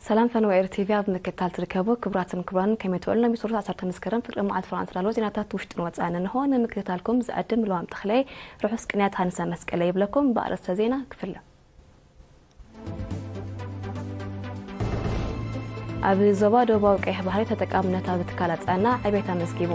ሰላም ፈነወ ኤር ቲቪ ኣብ ምክትታል ትርከቡ ክቡራትን ክቡራን፣ ከመይ ትውዕሉ? ናይ ብስሩት ዓሰርተ መስከረም ፍርቂ መዓልቲ ፍርቂ ዝተዳለወ ዜናታት ውሽጥን ወጻእን እንሆ። ንምክትታልኩም ዝዕድም ልዋም ተኽለይ፣ ርሑስ ቅንያት ሃንሰ መስቀለ ይብለኩም። ብኣርእስተ ዜና ክፍለ። ኣብ ዞባ ደቡባዊ ቀይሕ ባሕሪ ተጠቃምነት ኣብ ትካላት ጥዕና ዕቤት ኣመዝጊቡ።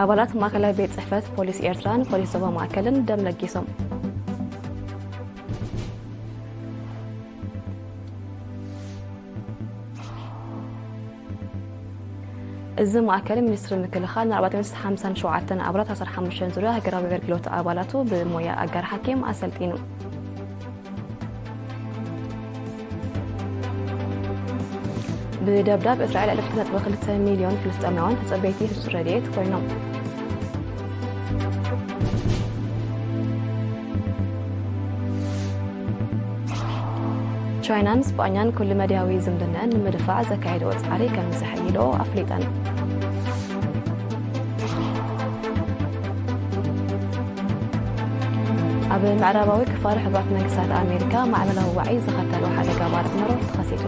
ኣባላት ማእከላይ ቤት ጽሕፈት ፖሊስ ኤርትራን ፖሊስ ዞባ ማእከልን ደም ለጊሶም። እዚ ማእከል ሚኒስትሪ ምክልኻል ንኣርባዕተ ሚእቲ ሓምሳን ሸውዓተን ኣባላት ዓሰርተ ሓሙሽተ ዙርያ ሃገራዊ ኣገልግሎት ኣባላቱ ብሞያ ኣጋር ሓኪም ኣሰልጢኑ። ብደብዳብ እስራኤል ልዕሊ ክልተ ነጥቢ ክልተ ሚልዮን ፍልስጤማውያን ተጸበይቲ ህጹጽ ረድኤት ኮይኖም። ቻይናን ስጳኛን ኩሉ መድያዊ ዝምድነአን ንምድፋዕ ዘካየድኦ ጻዕሪ ከም ዘሐይልኦ ኣፍሊጠን። ኣብ ምዕራባዊ ክፋል ሕቡራት መንግስታት ኣሜሪካ ማዕበላዊ ዋዒ ዘኸተሎ ሓደጋ ባርዕ መሮ ተኸሲቱ።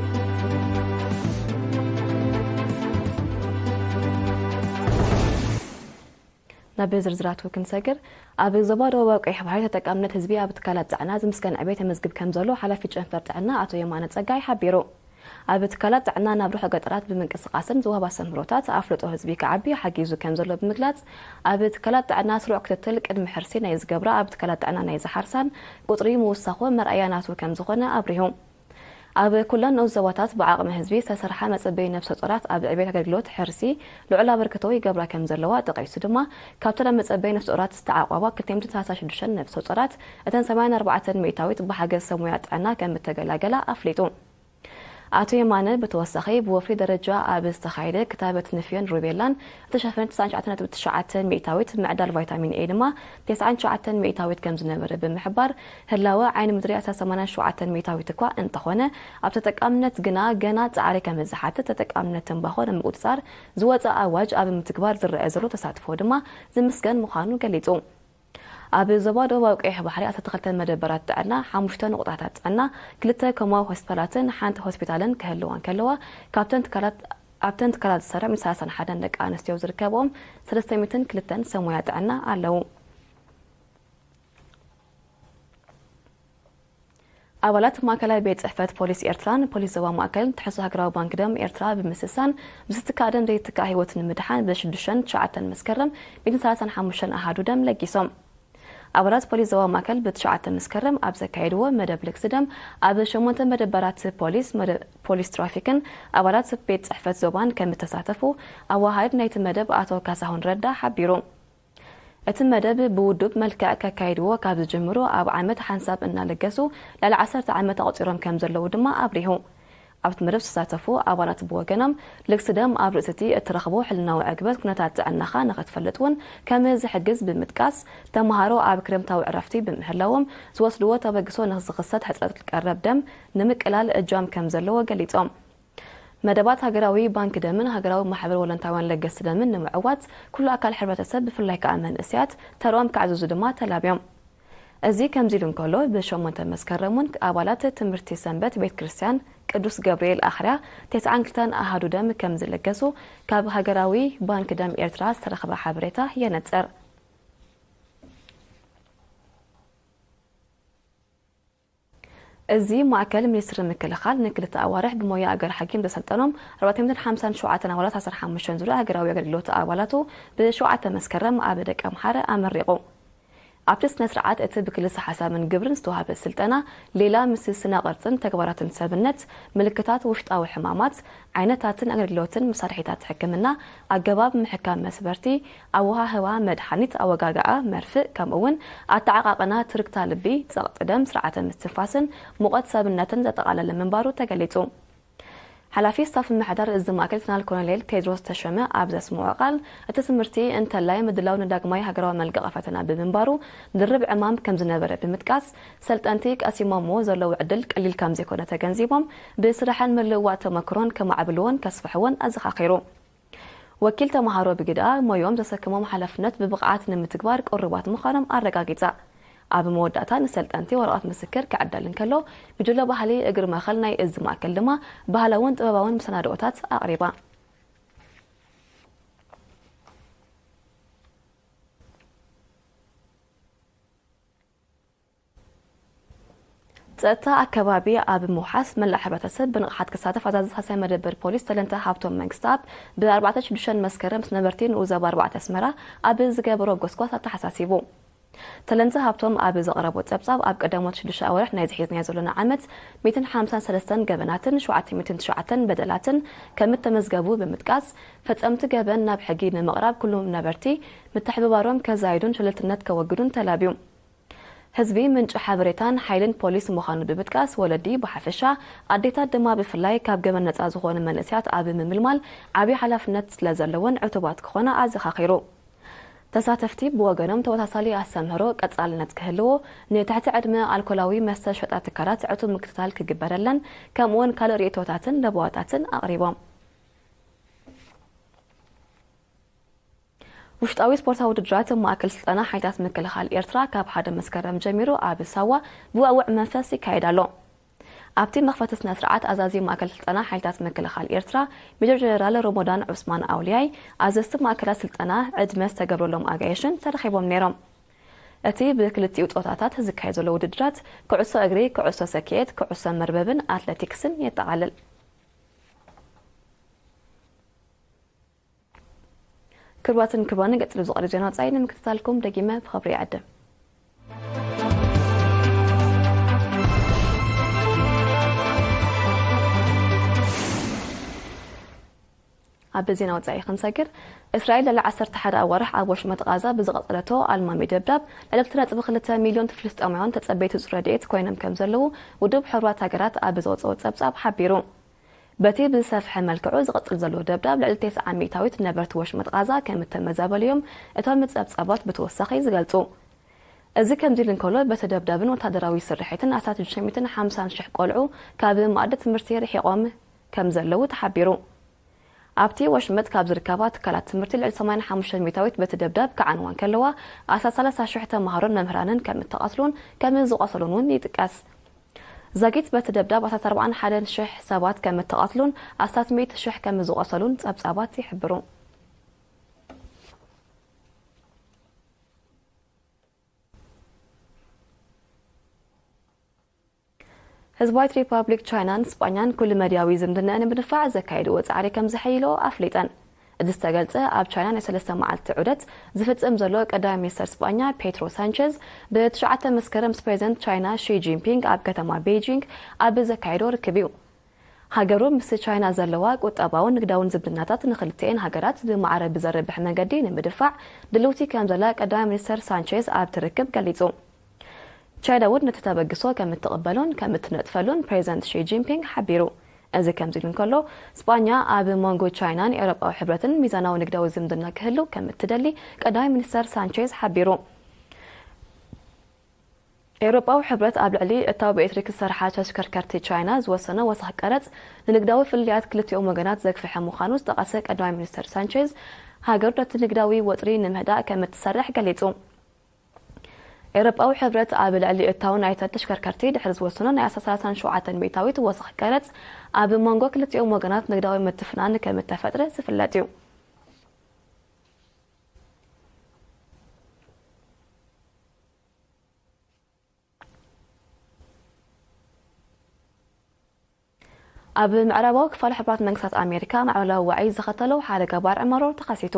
ናብ ዝርዝራቱ ክንሰግር፣ ኣብ ዞባ ደቡባዊ ቀይሕ ባሕሪ ተጠቃምነት ህዝቢ ኣብ ትካላት ጥዕና ዝምስገን ዕቤት የመዝግብ ከም ዘሎ ሓላፊ ጨንፈር ጥዕና ኣቶ የማነ ጸጋይ ሓቢሩ። ኣብ ትካላት ጥዕና ናብ ርሑቕ ገጠራት ብምንቅስቓስን ዝወሃብ ኣስተምህሮታት ኣፍልጦ ህዝቢ ክዓቢ ሓጊዙ ከም ዘሎ ብምግላጽ፣ ኣብ ትካላት ጥዕና ስሩዕ ክትትል ቅድሚ ሕርሲ ናይ ዝገብራ ኣብ ትካላት ጥዕና ናይ ዝሓርሳን ቁጽሪ ምውሳኹ መርኣያ ናቱ ከም ዝኾነ ኣብሪሁ። ኣብ ኩለን ንኡስ ዞባታት ብዓቕሚ ህዝቢ ዝተሰርሓ መጸበዪ ነፍሰ ጾራት ኣብ ዕቤት ኣገልግሎት ሕርሲ ልዑል ኣበርክቶ ይገብራ ከም ዘለዋ ጠቒሱ ድማ፣ ካብተን ኣብ መጸበዪ ነፍሰ ጾራት ዝተዓቋባ ክልተ ሚእቲ ሰላሳ ሽዱሽተ ነፍሰ ጾራት፣ እተን ሰማንያን ኣርባዕተን ሚእታዊት ብሓገዝ ሰብ ሞያ ጥዕና ከም እተገላገላ ኣፍሊጡ። ኣቶ የማነ ብተወሳኺ ብወፍሪ ደረጃ ኣብ ዝተኻየደ ክታበት ንፍዮን ሩቤላን እተሸፈነ ተስዓን ትሽዓተን ነጥቢ ትሽዓተ ሚእታዊት፣ ምዕዳል ቫይታሚን ኤ ድማ ተስዓን ትሽዓተን ሚእታዊት ከም ዝነበረ ብምሕባር፣ ህላወ ዓይኒ ምድሪ ኣስታት ሰማንያን ሸውዓተን ሚእታዊት እኳ እንተኾነ፣ ኣብ ተጠቃምነት ግና ገና ጻዕሪ ከም ዝሓትት፣ ተጠቃምነት ትንባኾ ንምቁጽጻር ዝወጸ ኣዋጅ ኣብ ምትግባር ዝረአ ዘሎ ተሳትፎ ድማ ዝምስገን ምዃኑ ገሊጹ። ኣብ ዞባ ደቡባዊ ቀይሕ ባሕሪ ኣስታት ክልተ መደበራት ጥዕና፣ ሓሙሽተ ነቑጣታት ጥዕና፣ ክልተ ኮማዊ ሆስፒታላትን ሓንቲ ሆስፒታልን ክህልዋ እንከለዋ፣ ካብተን ትካላት ኣብተን ትካላት ዝሰርሕ ሚእቲ ሰላሳን ሓደን ደቂ ኣንስትዮ ዝርከብኦም ሰለስተ ሚእትን ክልተን ሰብ ሞያ ጥዕና ኣለዉ። ኣባላት ማእከላይ ቤት ጽሕፈት ፖሊስ ኤርትራን ፖሊስ ዞባ ማእከልን ትሕዝቶ ሃገራዊ ባንክ ደም ኤርትራ ብምስሳን፣ ብዝትካእ ደም ዘይትካእ ህይወት ንምድሓን ብሽዱሽተን ትሽዓተን መስከረም ሚእትን ሰላሳን ሓሙሽተን ኣሃዱ ደም ለጊሶም። ኣባላት ፖሊስ ዞባ ማእከል ብትሽዓተ መስከረም ኣብ ዘካየድዎ መደብ ልግሲ ደም፣ ኣብ ሸሞንተ መደበራት ፖሊስ፣ መደ-፣ ፖሊስ ትራፊክን ኣባላት ቤት ጽሕፈት ዞባን ከም እተሳተፉ ኣወሃሃዲ ናይቲ መደብ ኣቶ ካሳሁን ረዳ ሓቢሩ። እቲ መደብ ብውዱብ መልክዕ ከካይድዎ ካብ ዝጅምሩ ኣብ ዓመት ሓንሳብ እናለገሱ ልዕሊ ዓሰርተ ዓመት ኣቑጺሮም ከም ዘለዉ ድማ ኣብሪሁ። ኣብቲ መደብ ዝተሳተፉ ኣባላት ብወገኖም፣ ልግሲ ደም ኣብ ርእሲ እቲ እትረኽቦ ሕልናዊ ዕግበት ኩነታት ጥዕናኻ ንኽትፈልጥ እውን ከም ዝሕግዝ ብምጥቃስ፣ ተምሃሮ ኣብ ክረምታዊ ዕረፍቲ ብምህላዎም ዝወስድዎ ተበግሶ ንዝኽሰት ሕጽረት ቀረብ ደም ንምቅላል እጃም ከም ዘለዎ ገሊጾም። መደባት ሃገራዊ ባንክ ደምን ሃገራዊ ማሕበር ወለንታውያን ለገስቲ ደምን ንምዕዋት ኩሉ ኣካል ሕብረተሰብ፣ ብፍላይ ከኣ መንእሰያት ተርኦም ከዕዝዙ ድማ ተላብዮም። እዚ ከምዚ ኢሉ እንከሎ፣ ብሸሞንተ መስከረም እውን ኣባላት ትምህርቲ ሰንበት ቤት ክርስቲያን ቅዱስ ገብርኤል ኣኽርያ ተስዓን ክልተን ኣሃዱ ደም ከም ዝለገሱ ካብ ሃገራዊ ባንክ ደም ኤርትራ ዝተረኽበ ሓበሬታ የነጽር። እዚ ማእከል ሚኒስትሪ ምክልኻል ንክልተ ኣዋርሕ ብሞያ ኣገር ሓኪም ዘሰልጠኖም ኣርባዕተ ሚእትን ሓምሳን ሸውዓተን ኣባላት ዓሰርተ ሓሙሽተ ዙርያ ሃገራዊ ኣገልግሎት ኣባላቱ ብሸውዓተ መስከረም ኣብ ደቀምሓረ ኣመሪቑ። ኣብቲ ስነ ስርዓት እቲ ብክልሰ ሓሳብን ግብርን ዝተዋህበ ስልጠና፣ ሌላ ምስ ስነ ቅርጽን ተግባራትን ሰብነት፣ ምልክታት ውሽጣዊ ሕማማት፣ ዓይነታትን ኣገልግሎትን መሳርሒታት ሕክምና፣ ኣገባብ ምሕካም መስበርቲ፣ ኣወሃህባ መድሓኒት፣ ኣወጋግዓ መርፍእ፣ ከምኡ እውን ኣተዓቓቕና ትርግታ ልቢ፣ ጸቕጢ ደም፣ ስርዓተ ምስትንፋስን ሙቐት ሰብነትን ዘጠቓለለ ምንባሩ ተገሊጹ። ሓላፊ ስታፍ ምምሕዳር እዚ ማእከል ሌተናል ኮሎኔል ቴድሮስ ተሾመ ኣብ ዘስምዖ ቃል፣ እቲ ትምህርቲ እንተላይ ምድላው ንዳግማይ ሃገራዊ መልቀቒ ፈተና ብምንባሩ፣ ድርብ ዕማም ከም ዝነበረ ብምጥቃስ፣ ሰልጠንቲ ቀሲሞምዎ ዘለዉ ዕድል ቀሊል ከም ዘይኮነ ተገንዚቦም፣ ብስራሕን ምልውዋጥ ተመክሮን ከማዕብልዎን ከስፍሕዎን ኣዘኻኺሩ። ወኪል ተምሃሮ ብግድኣ ሞዮም ዘሰከሞም ሓላፍነት ብብቕዓት ንምትግባር ቅሩባት ምዃኖም ኣረጋጊጻ። ኣብ መወዳእታ ንሰልጠንቲ ወረቐት ምስክር ክዕደል እንከሎ፣ ጉጅለ ባህሊ እግሪ ማእከል ናይ እዚ ማእከል ድማ ባህላውን ጥበባውን መሰናድኦታት ኣቕሪባ። ጸጥታ ኣከባቢ ኣብ ምውሓስ መላእ ሕብረተሰብ ብንቕሓት ክሳተፍ ኣዛዚ ሳልሳይ መደበር ፖሊስ ተለንተ ሃብቶም መንግስተኣብ ብ4 ሽዱሽተ መስከረም ምስ ነበርቲ ንኡስ ዞባ ኣርባዕተ ኣስመራ ኣብ ዝገበሮ ጎስጓስ ኣተሓሳሲቡ። ተለንተ ሃብቶም ኣብ ዘቕረቦ ጸብጻብ ኣብ ቀዳሞት ሽዱሽተ ኣዋርሕ ናይ ዝሒዝናዮ ዘለና ዓመት ሚእትን ሓምሳን ሰለስተን ገበናትን ሸውዓተ ሚእትን ትሽዓተን በደላትን ከም እተመዝገቡ ብምጥቃስ ፈጸምቲ ገበን ናብ ሕጊ ንምቕራብ ኩሎም ነበርቲ ምትሕብባሮም ከዛይዱን ሸለልትነት ከወግዱን ተላብዩ። ህዝቢ ምንጪ ሓበሬታን ሓይልን ፖሊስ ምዃኑ ብምጥቃስ፣ ወለዲ ብሓፈሻ ኣዴታት ድማ ብፍላይ ካብ ገበን ነጻ ዝኾኑ መንእሰያት ኣብ ምምልማል ዓብዪ ሓላፍነት ስለ ዘለወን ዕቱባት ክኾና ኣዘኻኺሩ። ተሳተፍቲ ብወገኖም ተመሳሳሊ ኣስተምህሮ ቀጻልነት ክህልዎ፣ ንትሕቲ ዕድመ ኣልኮላዊ መስተ ዝሸጣ ትካላት ዕቱብ ምክትታል ክግበረለን፣ ከምኡውን ካልእ ርእይቶታትን ለበዋታትን ኣቕሪቦም። ውሽጣዊ ስፖርታዊ ውድድራት ማእከል ስልጠና ሓይልታት ምክልኻል ኤርትራ ካብ ሓደ መስከረም ጀሚሩ ኣብ ሳዋ ብውዕውዕ መንፈስ ይካየድ ኣሎ። ኣብቲ መኽፈቲ ስነ ስርዓት ኣዛዚ ማእከል ስልጠና ሓይልታት ምክልኻል ኤርትራ ሜጀር ጀነራል ሮሞዳን ዑስማን ኣውልያይ ኣዘዝቲ ማእከላት ስልጠና ዕድመ ዝተገብረሎም ኣጋይሽን ተረኺቦም ነይሮም። እቲ ብክልቲኡ ጾታታት ዝካየድ ዘሎ ውድድራት ኩዕሶ እግሪ፣ ኩዕሶ ሰኪዔት፣ ኩዕሶ መርበብን ኣትሌቲክስን የጠቓልል። ክቡራትን ክቡራንን፣ ቀጺሉ ዝቐርብ ዜና ወጻኢ ንምክትታልኩም ደጊመ ብኽብሪ ይዕድም። ኣብ ዜና ወጻኢ ክንሰግር፣ እስራኤል ልዕሊ ዓሰርተ ሓደ ኣዋርሕ ኣብ ወሽመጥ ቓዛ ብዝቐጸለቶ ኣልማሚ ደብዳብ፣ ልዕሊ ክልተ ነጥቢ ክልተ ሚልዮን ፍልስጤማውያን ተጸበይቲ ረድኤት ኮይኖም ከም ዘለዉ ውድብ ሕቡራት ሃገራት ኣብ ዘውጽኦ ጸብጻብ ሓቢሩ። በቲ ብዝሰፍሐ መልክዑ ዝቕጽል ዘሎ ደብዳብ፣ ልዕሊ ተስዓ ሚእታዊት ነበርቲ ወሽመጥ ቓዛ ከም እተመዛበሉ እዮም እቶም ጸብጻባት ብተወሳኺ ዝገልጹ። እዚ ከምዚ ኢሉ እንከሎ፣ በቲ ደብዳብን ወታደራዊ ስርሒትን ኣስታት ሽዱሽተ ሚእትን ሓምሳን ሽሕ ቆልዑ ካብ መኣዲ ትምህርቲ ርሒቖም ከም ዘለዉ ተሓቢሩ። ኣብቲ ወሽመጥ ካብ ዝርከባ ትካላት ትምህርቲ ልዕሊ ሰማንያን ሓሙሽተ ሚእታዊት በቲ ደብዳብ ክዓንዋ እንከለዋ፣ ኣስታት ሰላሳ ሽሕ ተምሃሮን መምህራንን ከም እተቐትሉን ከም ዝቖሰሉን እውን ይጥቀስ። ዛጊት በቲ ደብዳብ ኣስታት ኣርባዓን ሓደን ሽሕ ሰባት ከም እተቐትሉን ኣስታት ሚእቲ ሽሕ ከም ዝቖሰሉን ጸብጻባት ይሕብሩ። ህዝባዊት ሪፓብሊክ ቻይናን ስጳኛን ኩሉ መድያዊ ዝምድናኣን ንምድንፋዕ ዘካየድዎ ጻዕሪ ከም ዘሐይሎ ኣፍሊጠን። እዚ ዝተገልጸ ኣብ ቻይና ናይ ሰለስተ መዓልቲ ዑደት ዝፍጽም ዘሎ ቀዳማይ ሚኒስተር ስጳኛ ፔድሮ ሳንቸዝ ብትሽዓተ መስከረም ምስ ፕሬዚደንት ቻይና ሺ ጂንፒንግ ኣብ ከተማ ቤጂንግ ኣብ ዘካየዶ ርክብ እዩ። ሃገሩ ምስ ቻይና ዘለዋ ቁጠባውን ንግዳውን ዝምድናታት ንክልቲኤን ሃገራት ብማዕረ ብዘርብሕ መንገዲ ንምድንፋዕ ድልውቲ ከም ዘላ ቀዳማይ ሚኒስተር ሳንቼዝ ኣብቲ ርክብ ገሊጹ። ቻይና እውን ነቲ ተበግሶ ከም እትቕበሎን ከም እትነጥፈሉን ፕሬዚደንት ሺ ጂንፒንግ ሓቢሩ። እዚ ከምዚ ኢሉ እንከሎ፣ ስጳኛ ኣብ መንጎ ቻይናን ኤውሮጳዊ ሕብረትን ሚዛናዊ ንግዳዊ ዝምድና ክህሉ ከም እትደሊ ቀዳማይ ሚኒስተር ሳንቼዝ ሓቢሩ። ኤውሮጳዊ ሕብረት ኣብ ልዕሊ እታው ብኤሌክትሪክ ዝሰርሓ ተሽከርከርቲ ቻይና ዝወሰኖ ወሰኽ ቀረጽ ንንግዳዊ ፍልልያት ክልቲኦም ወገናት ዘግፍሐ ምዃኑ ዝጠቐሰ ቀዳማይ ሚኒስተር ሳንቼዝ፣ ሃገሩ ነቲ ንግዳዊ ወጥሪ ንምህዳእ ከም እትሰርሕ ገሊጹ። ኤውሮጳዊ ሕብረት ኣብ ልዕሊ እታው ናይተን ተሽከርከርቲ ድሕሪ ዝወሰኖ ናይ ኣስታት ሰላሳን ሸውዓተን ሚእታዊት ወሰኽ ቀረጽ፣ ኣብ መንጎ ክልቲኦም ወገናት ንግዳዊ ምትፍናን ከም እተፈጥረ ዝፍለጥ እዩ። ኣብ ምዕራባዊ ክፋል ሕቡራት መንግስታት ኣሜሪካ፣ ማዕበላዊ ዋዒ ዝኸተሎ ሓደጋ ባርዕ መሮር ተኸሲቱ።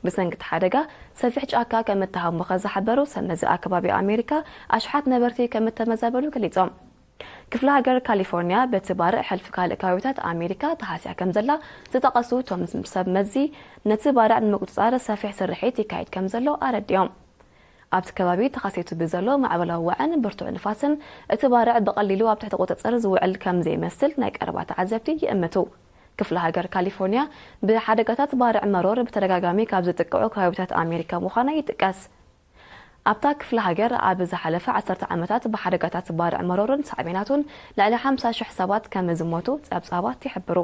ብሰንኪ እቲ ሓደጋ፣ ሰፊሕ ጫካ ከም እተሃሞኸ ዝሓበሩ ሰብ መዚ ኣከባቢ ኣሜሪካ፣ ኣሽሓት ነበርቲ ከም እተመዛበሉ ገሊጾም። ክፍለ ሃገር ካሊፎርኒያ፣ በቲ ባርዕ ሕልፊ ካልእ ከባቢታት ኣሜሪካ ተሃስያ ከም ዘላ ዝጠቐሱ እቶም ሰብ መዚ፣ ነቲ ባርዕ ንምቁጽጻር ሰፊሕ ስርሒት ይካየድ ከም ዘሎ ኣረዲኦም። ኣብቲ ከባቢ ተኸሲቱ ብዘሎ ማዕበላዊ ዋዕን ብርቱዕ ንፋስን፣ እቲ ባርዕ ብቐሊሉ ኣብ ትሕቲ ቁጽጽር ዝውዕል ከም ዘይመስል ናይ ቀረባ ተዓዘብቲ ይእምቱ። ክፍለ ሃገር ካሊፎርኒያ፣ ብሓደጋታት ባርዕ መሮር ብተደጋጋሚ ካብ ዝጥቀዑ ከባቢታት ኣሜሪካ ምዃና ይጥቀስ። ኣብታ ክፍለ ሃገር ኣብ ዝሓለፈ ዓሰርተ ዓመታት ብሓደጋታት ባርዕ መሮርን ሳዕቤናቱን ልዕሊ ሓምሳ ሽሕ ሰባት ከም ዝሞቱ ጸብጻባት ይሕብሩ።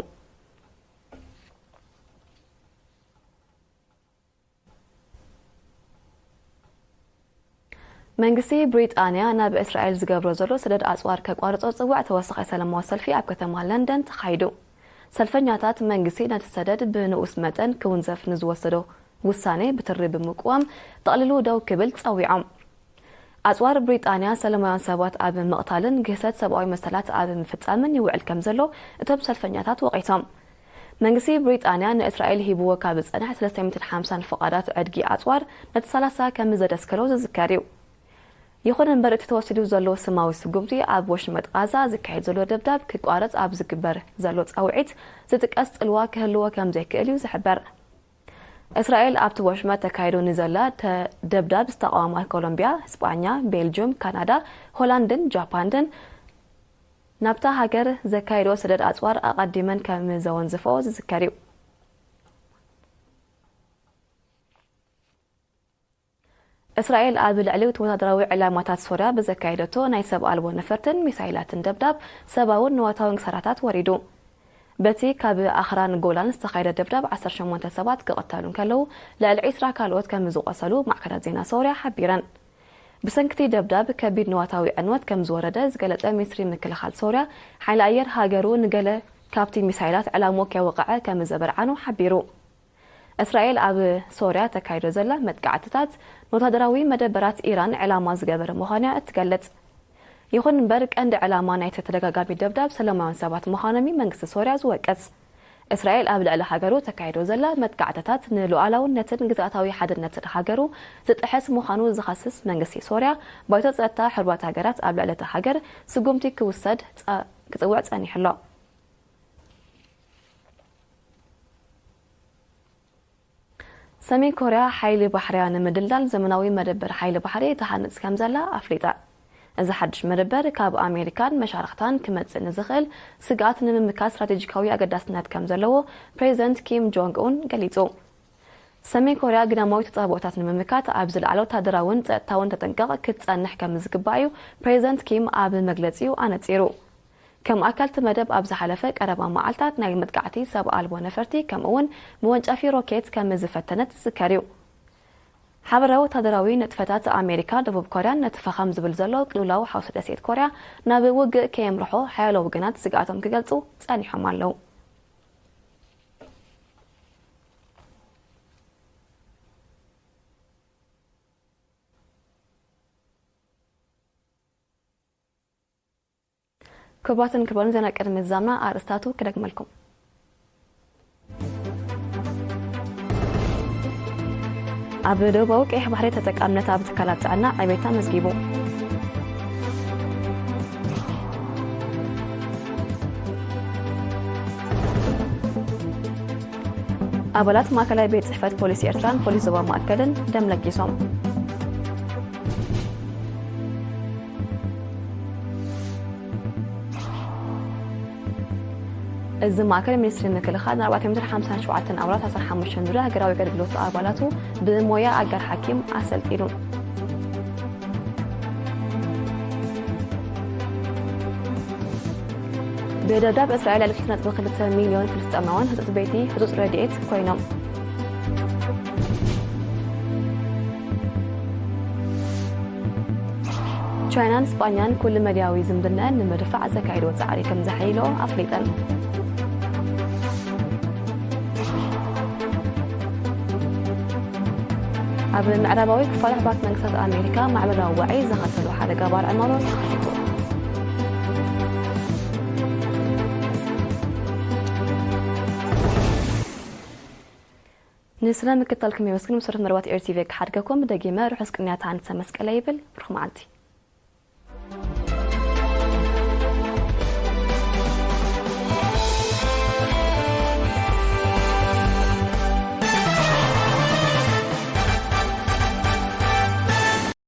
መንግስቲ ብሪጣንያ ናብ እስራኤል ዝገብሮ ዘሎ ሰደድ ኣጽዋር ከቋርጾ ዝጽውዕ ተወሳኺ ሰላማዊ ሰልፊ ኣብ ከተማ ለንደን ተኻይዱ። ሰልፈኛታት መንግስቲ ነቲ ሰደድ ብንኡስ መጠን ክውንዘፍ ንዝወሰዶ ውሳኔ ብትሪ ብምቅዋም ጠቕሊሉ ደው ክብል ጸዊዖም። ኣጽዋር ብሪጣንያ ሰላማውያን ሰባት ኣብ ምቕታልን ግህሰት ሰብኣዊ መሰላት ኣብ ምፍጻምን ይውዕል ከም ዘሎ እቶም ሰልፈኛታት ወቒሶም። መንግስቲ ብሪጣንያ ንእስራኤል ሂብዎ ካብ ዝጸንሐ ሰለስተ ሚእትን ሓምሳን ፍቓዳት ዕድጊ ኣጽዋር ነቲ ሰላሳ ከም ዘደስከሎ ዝዝከር እዩ። ይኹን እምበር እቲ ተወሲዱ ዘሎ ስማዊ ስጉምቲ ኣብ ወሽመጥ ቓዛ ዝካየድ ዘሎ ደብዳብ ክቋረጽ ኣብ ዝግበር ዘሎ ጻውዒት ዝጥቀስ ጽልዋ ክህልዎ ከም ዘይክእል እዩ ዝሕበር። እስራኤል ኣብቲ ወሽመጥ ተካይዶ ንዘላ ተ- ደብዳብ ዝተቃወማ ኮሎምቢያ፣ ስጳኛ፣ ቤልጅም፣ ካናዳ፣ ሆላንድን ጃፓንድን ናብታ ሃገር ዘካየዶ ሰደድ ኣጽዋር ኣቐዲመን ከም ዘወንዝፎ ዝዝከር እዩ። እስራኤል ኣብ ልዕሊ ወታደራዊ ዕላማታት ሶርያ ብዘካየደቶ ናይ ሰብ ኣልቦ ነፈርትን ሚሳይላትን ደብዳብ ሰብኣውን ንዋታውን ክሳራታት ወሪዱ። በቲ ካብ ኣኽራን ጎላን ዝተኻየደ ደብዳብ ዓሰርተ ሸሞንተ ሰባት ክቕተሉ እንከለዉ፣ ልዕሊ ዕስራ ካልኦት ከም ዝቖሰሉ ማዕከናት ዜና ሶርያ ሓቢረን። ብሰንክቲ ደብዳብ ከቢድ ንዋታዊ ዕንወት ከም ዝወረደ ዝገለጸ ሚኒስትሪ ምክልኻል ሶርያ፣ ሓይሊ ኣየር ሃገሩ ንገለ ካብቲ ሚሳይላት ዕላምኡ ከየወቕዐ ከም ዘበርዓኑ ሓቢሩ። እስራኤል ኣብ ሶርያ ተካይዶ ዘላ መጥቃዕትታት ንወታደራዊ መደበራት ኢራን ዕላማ ዝገበረ ምዃኑ እያ እትገልጽ። ይኹን እምበር ቀንዲ ዕላማ ናይቲ ተደጋጋሚ ደብዳብ ሰላማውያን ሰባት ምዃኖም እዩ መንግስቲ ሶርያ ዝወቅስ። እስራኤል ኣብ ልዕሊ ሃገሩ ተካይዶ ዘላ መጥቃዕትታት ንሉዓላውነትን ግዝኣታዊ ሓድነትን ሃገሩ ዝጥሕስ ምዃኑ ዝኸስስ መንግስቲ ሶርያ፣ ባይቶ ጸጥታ ሕቡራት ሃገራት ኣብ ልዕሊ እታ ሃገር ስጉምቲ ክውሰድ ጸ- ክጽውዕ ጸኒሑ ኣሎ። ሰሜን ኮርያ ሓይሊ ባሕርያ ንምድልዳል ዘመናዊ መደበር ሓይሊ ባሕሪ ትሃንጽ ከም ዘላ ኣፍሊጣ። እዚ ሓድሽ መደበር ካብ ኣሜሪካን መሻርኽታን ክመጽእ ንዝኽእል ስግኣት ንምምካት ስትራቴጂካዊ ኣገዳስነት ከም ዘለዎ ፕሬዚደንት ኪም ጆንግ ኡን ገሊጹ። ሰሜን ኮርያ ግዳማዊ ተጻብኦታት ንምምካት ኣብ ዝለዓለ ወታደራውን ጸጥታውን ተጠንቀቕ ክትጸንሕ ከም ዝግባእ እዩ ፕሬዚደንት ኪም ኣብ መግለጺኡ ኣነጺሩ። ከም ኣካል እቲ መደብ ኣብ ዝሓለፈ ቀረባ መዓልታት ናይ መጥቃዕቲ ሰብ ኣልቦ ነፈርቲ ከምኡውን መወንጨፊ ሮኬት ከም ዝፈተነት ዝዝከር እዩ። ሓበራዊ ወታደራዊ ንጥፈታት ኣሜሪካ፣ ደቡብ ኮርያን ነቲ ፈኸም ዝብል ዘሎ ቅልውላው ሓውሲ ደሴት ኮርያ ናብ ውግእ ከየምርሖ ሓያሎ ወገናት ስግኣቶም ክገልጹ ጸኒሖም ኣለዉ። ክቡራትን ክቡራን፣ ዜና ቅድሚ ዝዛምና ኣርእስታቱ ክደግመልኩም። ኣብ ደቡባዊ ቀይሕ ባሕሪ ተጠቃምነት ኣብ ትካላት ጥዕና ዕቤት ኣመዝጊቡ። ኣባላት ማእከላይ ቤት ጽሕፈት ፖሊስ ኤርትራን ፖሊስ ዞባ ማእከልን ደም ለጊሶም። እዚ ማእከል ሚኒስትሪ ምክልኻል ንኣርባዕተ ሚእትን ሓምሳን ሸውዓተን ኣባላት ዓሰርተ ሓሙሽተ ዙርያ ሃገራዊ ኣገልግሎት ኣባላቱ ብሞያ ኣጋር ሓኪም ኣሰልጢኑ። ብደብዳብ እስራኤል ልዕሊ ክልተ ነጥቢ ክልተ ሚልዮን ፍልስጤማውያን ህጹጽ ቤቲ ህጹጽ ረድኤት ኮይኖም። ቻይናን ስጳኛን ኩሉ መድያዊ ዝምድናኣን ንምድፋዕ ዘካየድዎ ጻዕሪ ከም ዘሐይልኦ ኣፍሊጠን። ኣብ ምዕራባዊ ክፋል ሕቡራት መንግስታት ኣሜሪካ ማዕበላዊ ዋዒ ዘኸተሎ ሓደ ገባር ዕማሮ ተኸሲቱ። ንስለ ምክትታልኩም የመስግን። መሰረት መርባት ኤር ቲ ቪ ክሓድገኩም ደጊመ ርሑስ ቅንያት ሃንሰ መስቀለ ይብል። ብሩኽ መዓልቲ።